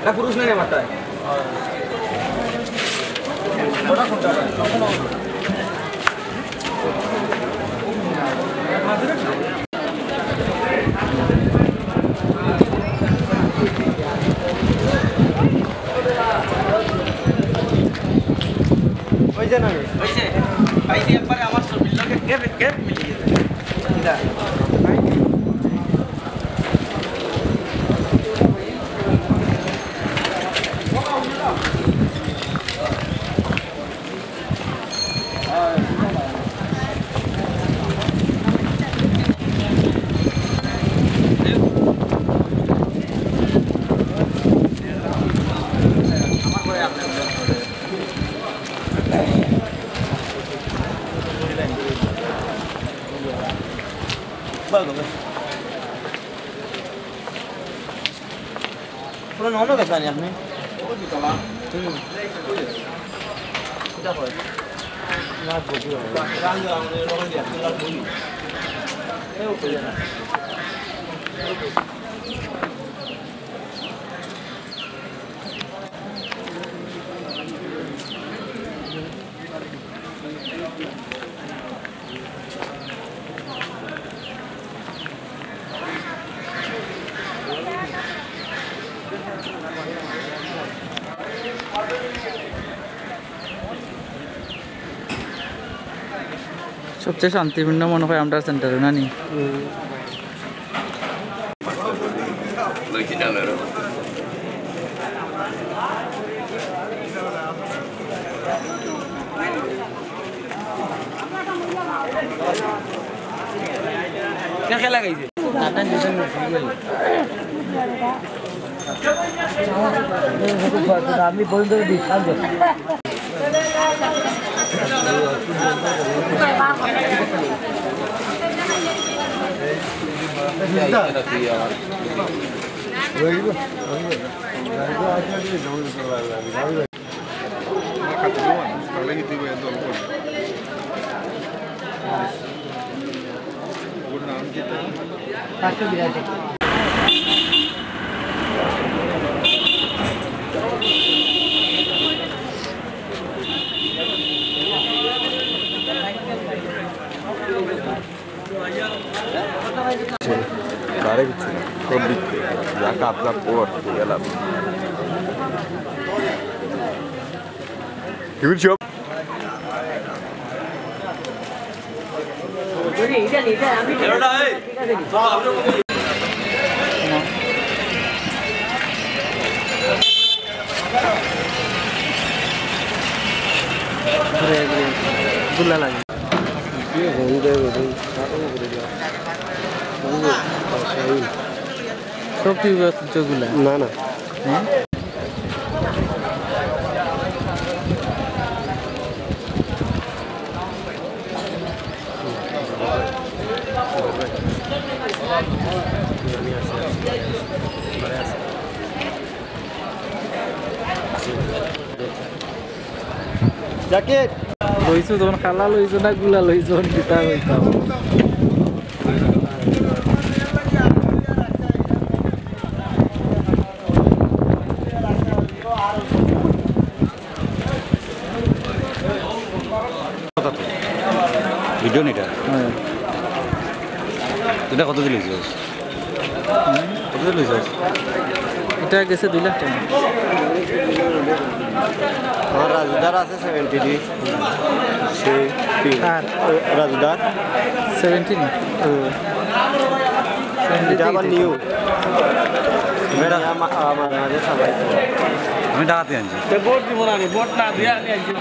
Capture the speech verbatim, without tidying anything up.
না, পুরুষ নেই আমার তাই। ওই যে না, ওই যে, এই যে একবারে আমার ছবির লগে গ্যাপ, গ্যাপ মিলিয়ে দেয়। পুরো নন গেছে আনি আপনি? হুম। কিতা কয়? না, বুঝি হবে। সবচেয়ে শান্তিপূর্ণ মনে হয় আমরার সেন্টারো, না নি? হুম। কে খেলা গাইছে? আমি বন্ধ করে দিই, শান্ত। কারে কিচ্ছু না, সব বিক্রি। যা কাপ কাপ পর গেলাম। Huge job. ঘুরে ঘুরে গুলা লাগে। সব টিউব আছে গুলা? না, না। হ্যাঁ? জাকির। লইছো তখন খালা লইছো না গুলা লইছো, তখন কিতা লইতাম? ভিডিও নিটা? হ্যাঁ। এটা কত দিলে? কত দিলে? এটা গেছে দুই লাখ টাকা। আমার রাজুদার আছে সেভেন্টি ডি। সেই কি? কার? রাজুদার। সেভেন্টিন? হুম। সেভেন্টিন এটা আবার নিউ। বেটা। আমার, আমার মাঝে সবাই। আমি ডাকাতি আনছি। তো ভোট দিব না আমি, ভোট না দিয়ে আমি আনছি।